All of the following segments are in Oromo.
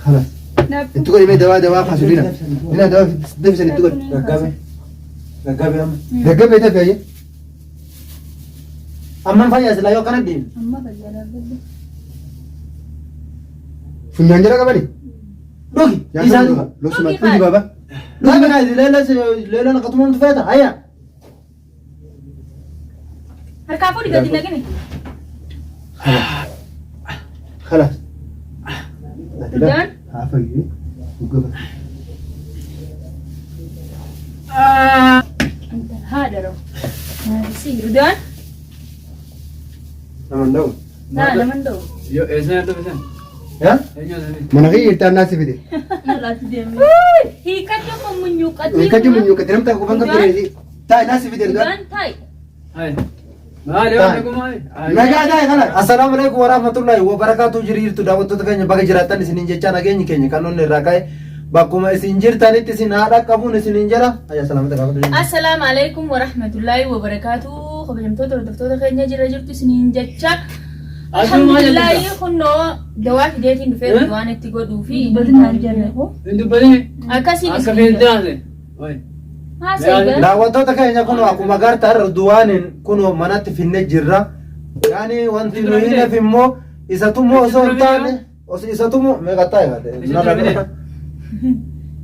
Khalas. Itti godhi mee dawaa dawaa kaasu lina. Lina dawaa dafisan itti godhi. Gaggabe. Gaggabe amma. Gaggabee dafi ayyee. Amman fayyaa silaa yoo akkana deemu. Amma fayyaa dhaabbadhu. Funyaan jala qabani. Dhugi. Isaan dhuga. Losuma dhugi baba. Dhugi kana leela akkasuma feeta. Hayya. Harkaa fuudhi gadi naqini. Khalas. Dudaan. Haa fayyu. Dhuga. Haadha rawu. Si Rudaan. Naman da'u. Naa naman da'u. Yo, eessa nyaata bisan? Yaa? Eenyu asii? Mana kee jirtaan naasi fide. Hiikachuu kun munyuuqatii. Hiikachuu munyuuqatii namta qofan kan ture. Taa'e naasi fide dhugaa. Rudaan taa'i. Hai. Maali waan nagumaa? Nagaa taa'e kana. Assalaamu alaikum warahmatullahi wabarakatuh jiriirtu daawwattoota keenya baga jiraattan isiniin jechaa nageenyi keenya kan onni irraa ka'e bakkuma isin jirtanitti isin haadha qabuun isiniin jira. Ayya salaamata gaafadhu. Assalaamu alaikum warahmatullahi wabarakatuh. Kabajamtoota hordoftoota keenya jira jirtu isiniin jecha. Alhamdulillahi kunnoo dawaa fideetiin dhufee waan itti godhuu fi Hin dubbatini. akkasiin Akka isin feelte haase. haasa'e Daawwattoota keenya kun akkuma agartan Ruduwaaniin kun manatti finne jirra. Yaani wanti nu hineef immoo isa tumoo osoo hin taane isa tumoo meeqa taa'e kaate?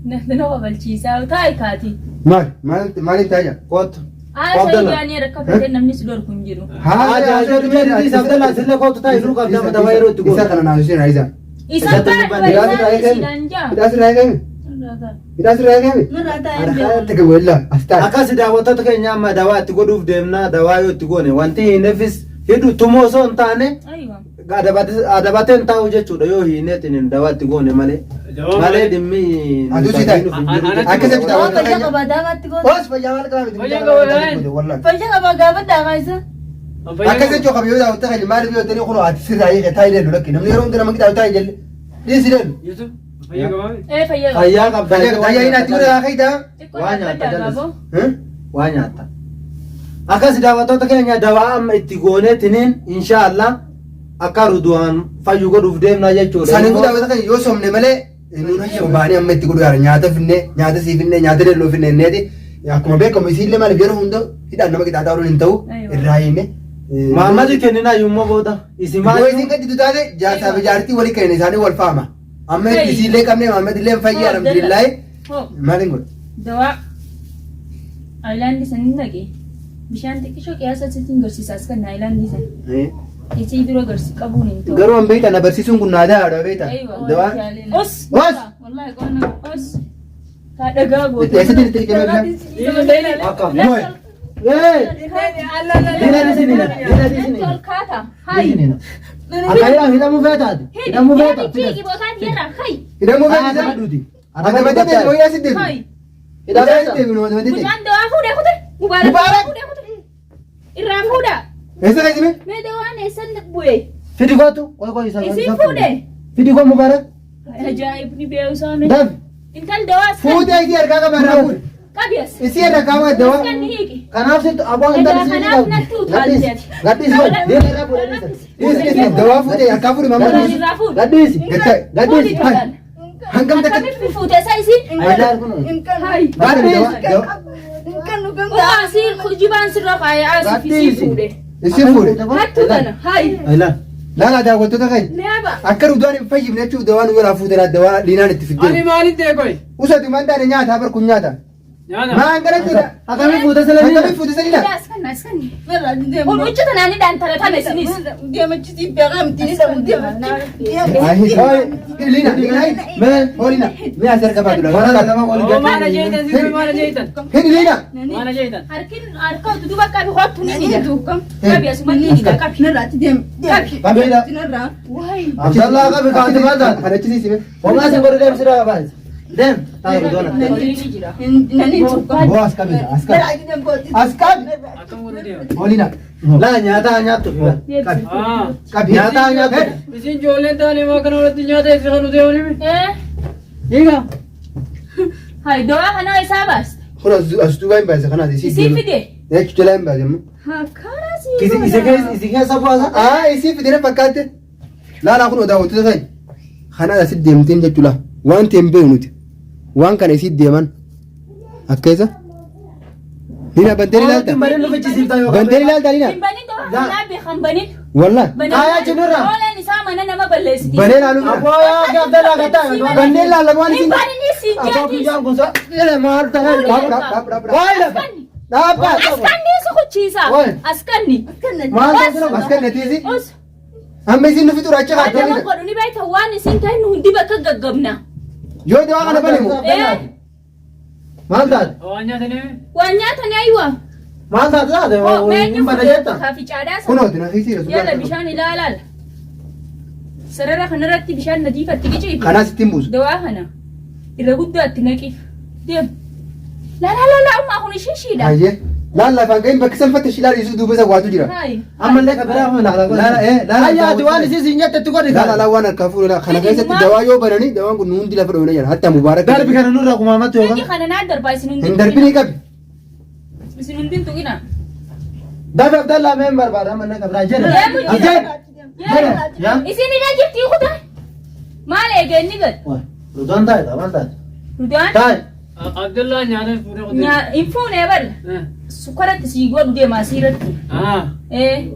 Nama babalchiisaa taa'i kaati. Maal maal maaliin taa'e jira? Kootu. Haasa'e yaani rakka fedhe namni si dhorku hin jiru. Haasa'e Abdallaa kootu taa'e nuu qabda amma dawaa yeroo itti Isa gootu. kana naaf isheen Aiza. Isa taa'e isiidhaan jaa. Hidhaa sirraa eegame. Hidhaa sirraa eegame. Harkaa itti gabu illaa as taa'e. Akkas daawwattoota keenya amma dawaa itti godhuuf deemna dawaa yoo itti goone wanti hineefis hidhu tumoo osoo hin taane Aywa. adabateen taa'u jechuudha yoo hineetiin dawaa itti goone malee. Malee dhimmi Aduu si taa'e. Akkas jechuudha Fayyaa daawwattoota keenya. qaba daamaatti goota. Os fayyaa maal qaba miti. Fayyaa qaba, Wallahi. Fayyaa qaba gaafadhaa kaayisa. Akkas jechuu qaba yoo daawwattoota keenya maaliif yoo ta'e kun ati sirraa hiike taa'e leellu lakki namni yeroo hunda nama qixaayu taa'e jelle dhiisi leellu. Yusuf, fayyaa qabaa? Ee fayyaa qaba. Fayyaa qabda. Fayyaa inni ati godhaa kayitaa. Xiqqoo Waa nyaata dhaabbadhaa jallis. baaboo. Waa nyaata. Akkas daawwattoota keenya dawaa amma itti gooneetiniin inshaallah akka ruduwaan fayyu godhuuf deemna jechuudha. Saniifuu daawwattoota keenya yoo somne malee nuun hayyamu baanii amma itti godhu yaala nyaata finne nyaata sii finne nyaata leelloo finne inneeti akkuma beekamu isiillee maaliif yeroo hunda hidhaan nama qixaaxaa ooluun hin ta'u irraa hiine. Maammadi kenninaa yummoo booda. Isi Yoo maal isin gadditu taate jaarsaa fi jaartii walii kennan isaanii wal faama. Amma Hey. isiillee qabne Mahammad illee fayyaa alhamdulillaahi. Hoo Maaliin godhu? dawaa aayilaandii sanin dhaqe bishaan xiqqishoo qiyaasa sittiin garsiisa as kan aayilaandii san. Isii dura garsi qabuun hin ta'u. Garuu an beekta na barsiisuun kun naadaa beekta. Dawaa. Os. Os! Wallahi qonna os. Taa dhagaa goote. Eessatti itti dhiqamee bishaan? Akkam. Mooy. Ee! Dina dhiisinina. Dina dhiisinina. Ol kaata. Hai. Dhiisinina. Akka hidhamu hidhamuu feetaati. Hidhamuu feeta. Fiigi bootaati yerra. Hai. Hidhamuu Haa feetisa? duuti. Adabatee deemu wayyaa si deemu. Hai. Hidhamee si deemu adabatee deemu. Mucaan dawaa fuudhee kute. Mubaarak. Mubaarak! Fuudhee kute. Irraa fuudha. Eessa geessime? Mee dawaan eessan bu'e? Fidi kootu. Qoy qoy isa. Isin fuudhe. Fidi koo Mubaarak. Ajaa'ibni beeku mee. Daf. Intal dawaa as Fuutee isii harkaa qaba irraa fuudhe. qabi as. Isii harkaa qaba dawaa. As kan ni hiiki. Kanaaf sitti aboo intalli Egaa si kanaaf natti utaalti ati. Gadhiisi qoy. Deema irraa fuudhee dhiisa. Dhiisi dhiisi dawaa fuutee harkaa fuudhe Dawaan mamma. irraa fuudhe. Gadhiisi. Gatta. Gadhiisi. Fuudhi Hangam takka. Akkamitti fuute isa isin? Ayilaan kun. Hai. Gadhiisi. Asii jibaan sirra kaayee asii fi sii fuudhe. Isii fuudhe. Hattu tana. Hai. Ayilaan. Laala daawwattoota keenya. Neeba. Akka rudaan hin fayyifne jechuuf dawaan walaa fuutee dawaa liinaan itti Ani fiddee. maaliin ta'e qoy? Usati maan taane nyaataa bar kun nyaata. Nyaata. Maan galatti Akkamii fuute sila Akkamii fuute salina? As kan as kan. Huccu tanaan hidhaan tana tana isinis. Liina, liina, mee, hoo liina, mee as harka baatu Waraana lama ol Oo maana jeetan si maana jeetan? Hidhi liina. Maana jeetan? Harkin harka utuu duuba qabi hoottu ni hidha. Qabi asumatti ni hidha qabi. Qabi. Qabiidha. Waay. Abdallaa qabi kaati maal taate? Kan achi siisime. Homaa si godhu deem sirraa baasi. Deem. Taa'e doona. Horiin jira. Boo as qabi, as qabi. As qabi. Akkam godhu deema? Hoo liina. Laa nyaataa nyaattu. Qabi. Ah. Qabi. Nyaataa nyaattu. Isin ijoolleen taane maa kana walitti nyaata isin kan nuti oolimi? Eh. Hiika. Hai dawaa kanaa isaa baaste. Kun as duubaa hin baase kanaas isii. Isii fide. Jechuun jalaa hin baase immoo. Akkana sii Isi godha. keessa isi keessa bu'aasa. Ah, isii fidee fakkaatte. Laalaa kun daawwattoota keenya. Kana asitti deemteen jechuudha. Waan ta'e hin beeknu nuti. Waan kana isitti deeman. Akka isa. Nina bantee ilaalta. Baneen nu fichisiifta yookaan. Bantee ilaalta Nina. Hin banin dawaa kanaa beekan banin. Wallah. Kaayaa chinurra. Oolaan isaa mana nama balleessiti. Banee ilaaluu fedha. Abboo yaa Abdallaa gataa. Bannee ilaalla waan Hin isin. banin siin Abboo jaatiis. guyyaan kun sa. Maal ta'e? Dhaab dhaab dhaab dhaab. Waayee lafa. Dhaabba. Askanni si kuchiisa. Waay. Askanni. Maal ta'e? Askan natiisi. Os. Amma isin nu fixuura achi Waan nama kaatanii. godhu ni beekta waan isin ta'e nu hundi bakka gaggabna. Yoo dawaa kana banemu. Eh. Maal taate? Waan nyaatanii? Waan nyaatan ayiwa. Maal taate taate? Oh, Hin bada jetta. Kaafi caadhaa sana. Kunooti na kiisii Yala bishaan ilaalaal. Sarara kanarratti bishaan nadiifatti qiciif. Kanaas ittiin buusu. Dawaa kana irra guddaatti naqiif. Deem. La la la la ammaa kun ishiishiidha. Hayyee. Laal lafaan gahin bakki sanfatte shi laal Yusuf duuba isa waatu jira. Hayi. Ammallee kan biraa kun laala. Laala, eh, laala. Ayyaa ati waan isii siin jette itti godhi. Laal alaa waan harkaa fuudhu laal. Kana keessatti dawaa yoo bananii dawaan kun nu hundi lafa dhoofna jira. Hatta mubaarak. Darbi kana nurra kumaamatti Fidi yookaan. kana naa darbaa isin hundi. Hin darbinii qabi. Isin hundi hin tuqina. Dafi Abdallaa mee hin barbaada ammallee kan biraa jedhe. Deemu jira. Jedhe. Yaa. Isin hidhaa jirti kutaa. Maal eegee inni gad? Rudaan taa'e maal taate? Rudaan Taa'e. Abdallaa nyaata fuudhee qotee. hin fuunee bari. Sukkaratti sii godhu deemaa siirratti. Ah. Eh.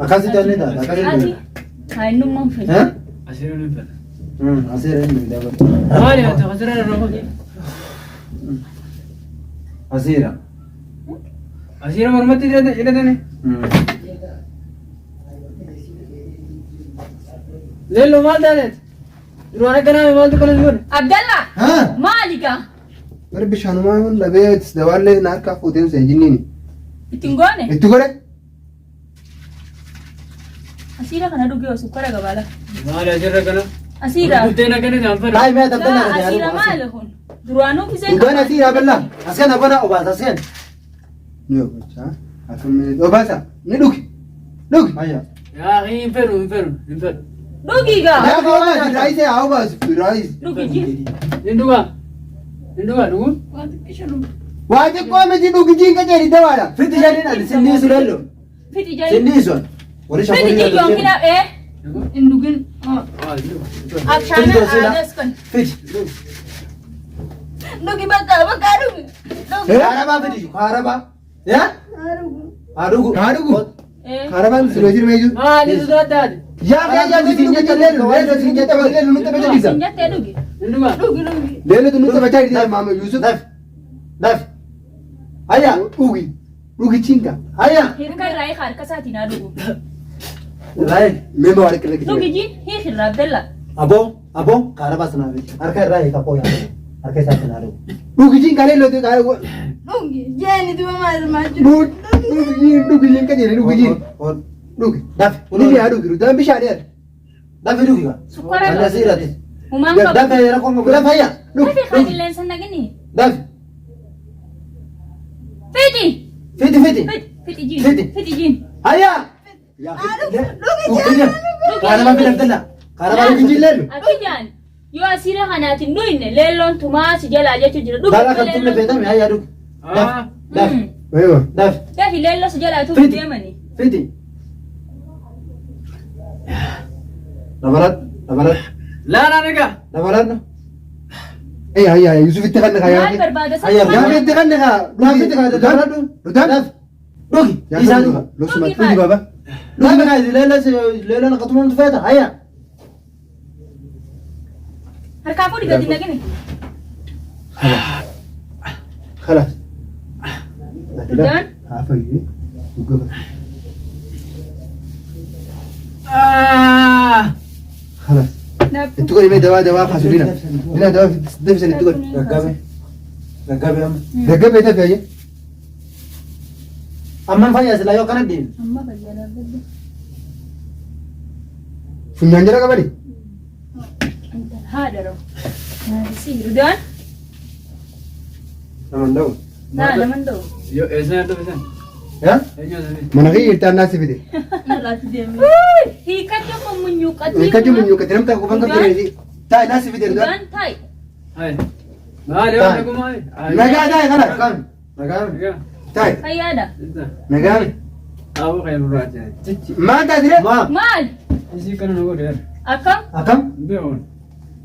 Akkasitti inni taate akkasitti. Ati. Haa innummaan fayyadu. Eh? Asiirra ni fedha. Asiirra inni dabala. Maali ati asirra irra qote? Asiirra. Asiirra mormatti hidhatani? Leelloo maal taateet? Duraan akkanaa maaltu kanas godhe? Abdallaa. Haa. Maali gaa? Bari bishaanumaa kun dhabee dawaallee na harkaa fuuteen see jinniini. Ittiin goone? Itti godhe. Asiira kana dhugee sukkara gabaala. Maali asirra kana? Asiira. Buddeen akkana isaan fedha. Taa'e mee Abdallaa Laa kana asiira maali kun? Duraanuu kisee Dhugaan asiiraa bal'aa. Askan abbana obaasa askan. Ni obaasa. Akkamiin obaasa. Ni dhugi. Dhugi. Ayyaa. Yaa hin fedhu hin fedhu hin fedhu. Dhugii gaa. Yaa obaasi raayisee haa obaasu raayis. Dhugi jii. Hin dhugaa. Hin dhugaa dhuguu. Waa xiqqoo miti dhugi jiin qajeeli dawaadha. Fiti jedhin ani sinniisu leello. Fidi jii. Sinniisu. Warri Fidi shakorii jii yoon kina ee. Hin dhugin. Waa hin dhugaa. Abshaana aadas kan. Fiti. Dhugi bakka bakka dhugi. Dhugi. Kaarabaa fiti kaarabaa. Yaa? Haa dhugu. Haa dhugu. Ee. Kaarabaan siree jirmee jiru. Maali sodaataati? Yaa yaa yaa siin jette leelu leelu siin jette leelu nutti bachaa dhiisa. Siin jettee dhugi. Hin dhugaa. Dhugi dhugi. Leelu nutti bachaa dhiisa maama Yusuf. Dafi. Dafi. Ayyaa. Dhugi. Dhugi chinka. Ayyaa. Hirka irraa hiika harka isaatiin haa dhugu. Raayil. Mee maal qilla Dhugi jii hiiki irraa Abdallaa. Aboo aboo kaarabaa sanaa fiti. Harka irraa hiika qooyaa. Harka isaa sanaa dhugu. Dhugi chinka leelu Dhugi. Jeeni duba maal maal jiru. dhugi dhugi jiin qajeeli dhugi jiin. Dhugi. Dafi. Ni haa dhugi. Rudaan bishaan yaa. Dafi dhugi. Sukkara Ani qaba. asiirratti. Humaan qabu. Dafi rakkoon qabu. Dafi ayyaa. Dhugi. Dafi haa qilleensa naqini. Dafi. Fidi. Fiti fiti. Fidi. Fidi jiin. Fidi. Fidi jiin. Ayyaa. Dhugi jeeni. Kaarabaa fiti Abdallaa. Kaarabaa Dhugi jiin leelu. Ati jaan yoo asiira kanaatiin dhuyne leelloon tumaa si jalaa jechuu jira. Dhugi Balaa kan tumne feetame ayyaa dhugi. Ah. Dafi. Aywa. Dafi. Dafi leelloo si jalaa tuuti Fidi. deemani. Fiti. Dabalat. Dabalat. Laalaa nagaa. Dabalat. Ee hayya hayya Yusuf itti kanne Maal kaa. barbaada Ayyaa, sana? Yaa itti kanne kaa. Dafi itti kanne dabaladhu. Rudaan. Dafi. Dhugi. Yaa Isaa dhugi. Losuma Dhugi dhugi baba. Dafi kaa leela leela naqatumamtu feeta ayyaa. Harkaa fuudhi gadi naqini. خلاص. Rudaan. Haa fayyee. Dhuga. Ah. خلاص. Itti godhi mee dawaa dawaa kaasu dina. Dina dawaa dafsan itti godhi. Gaggabe. Gaggabe amma. Gaggabee tafe hayyee. Amman fayyaa silaa yoo akkana deemu. Amma fayyaa Abdallaa. Funyaan jala qabani. Haadha roo. Si Rudaan. Naman da'u. Naa naman da'u. Yoo eessa nyaata bisan? Yaa? Eenyu asii? Mana kee jirtaan naasi fide. Nalaatti deemee. Hiikatti munyuuqatti. Hiikatti munyuuqatti namta qofan kan ture. Taa'e naasi fide Rudaan. Rudaan taa'i. Hai. Maali yoo nagumaa? Nagaa taa'e kana. Nagaa. Nagaa. Taa'e. Fayyaadha. Nagaa. Abu kan nurraa jira. Maal taatire? Maa. Maal? Isii kana nu godhe. Akkam? Akkam? Beekoon.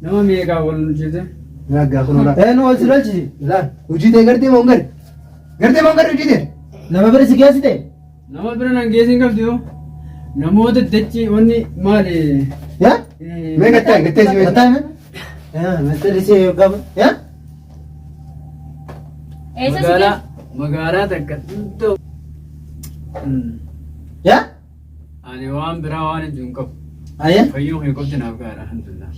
Nama meeqaa wal lolchite? Naggaa kun oolaa. Eenyu wal si lolchisi? Laal hojii ta'e gartee moo hin garre? Gartee moo hin garre hojii ta'e? Nama bira si geessite? Nama bira nan geessin qabdi yoo. Namoota dachii wanni maali? Yaa? Mee gattee gattee si Gataa hime? Yaa, mistiri si gaba. Yaa? Eessa si Magaalaa geesse? magaalaa takka hunda. Yaa? Ani waan biraa waan hin jiru hin qabu. Ayyee? Fayyuu kee qofti naaf gaara alhamdulillah.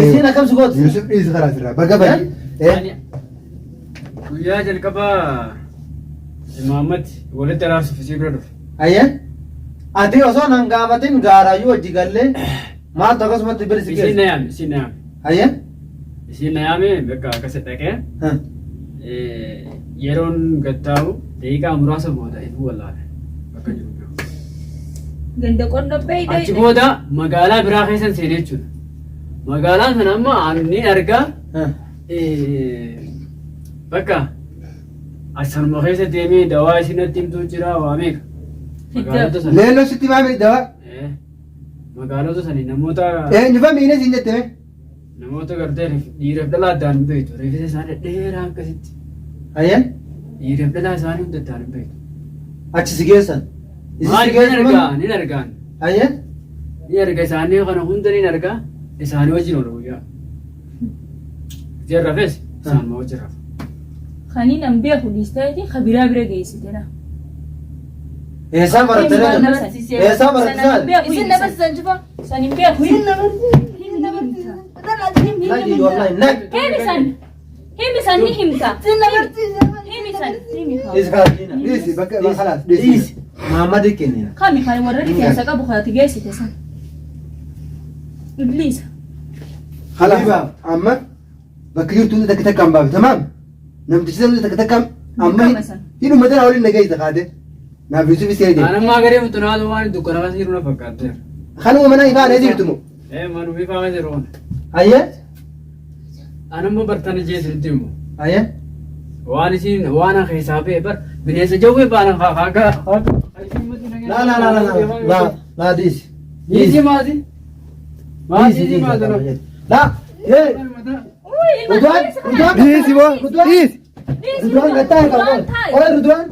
Isiin akkam si gootu? Yusuf dhiisi karaa sirraa. Baga fayyee. Ani guyyaa jalqabaa Imaammat walitti araarsuuf isii bira dhufe. Ayyee? Ati osoo nan gaafatin gaaraayyuu hojii gallee maaltu akkasumatti bira si Isiin na geesse? yaame, isiin na yaame. Ayyee? Isiin na yaame bakka akkasi dhaqee yeroon gad taa'u daqiiqaa muraasa booda ifuu wallaale bakka jiru. Ganda qondobbee Achi booda magaalaa biraa keessan seenee jechuudha. Magaalaa sana amma ani argaa bakka asanuma keessa deemee dawaa isinatti himtuu jira waa meeqa. Magaalota sana. Leelloo sitti maamili dawaa. Magaalota sani namoota Eenyu fa miina siin jette mee? Namoota gartee dhiiraaf dhalaa addaan hin beektu. Rifeensa isaanii dhedheeraa akkasitti. Ayyee? Dhiiraaf dhalaa isaanii hunda addaan hin beektu. Achi si geessan. Isin Maal si ni geessan argaa ni argaan. Ayyee? Ni arga isaanii kana hunda ni argaa isaanii wajjin oolu guyyaa. Itti rafes isaanuma wajjin rafa. Kaniin an beeku dhiisteeti ka biraa bira geessite. Eessaa baratte Maal ree? nama barsiisee? Eessaa baratte Sana saal? beeku Isin na barsiisan cufa. San hin beeku. Isin na barsiisan. Isin na barsiisan. Nagi wallahi nagi. Himi san. Himi san ni himta. Isin na barsiisan. Himi san. Himi haa. Dhiisi kaas diina. Dhiisi bakka khalaas dhiisi. Dhiisi. Muhammad kennina. Kami kan warra rifeensa qabu kaati geessite san. Ibliisa. Khalaas amma bakka jirtu hunda takka takkaan baafte tamaam. Namtichi sana hunda takka takkaan amma Dirqama san. hidhuma tana waliin nageessa kaate. Naaf Yusuf isee deema. Ani ammaa garee mutunaatu waan dukkana keessa jiru na fakkaatteera. Kanuma mana ifaa na jirtu moo? Ee manuma ifaa keessa jiru kana. Ayyee? Ani ammoo bartanii jeesinitti himu. Ayyee? Waan isiin waan an keessaa ba'e bar bineensa jawwee baana haa haa haa. La la la la la la la dhiisi. Dhiisi maati. Maati Dhiisi dhiisi maati. dhiisi. La yee Uy, ilma Ridwaan dhiisi kana. Ridwaan Dhiisi boo Ridwaan dhiisi. Ridwaan gattaa egaa. Oye Ridwaan.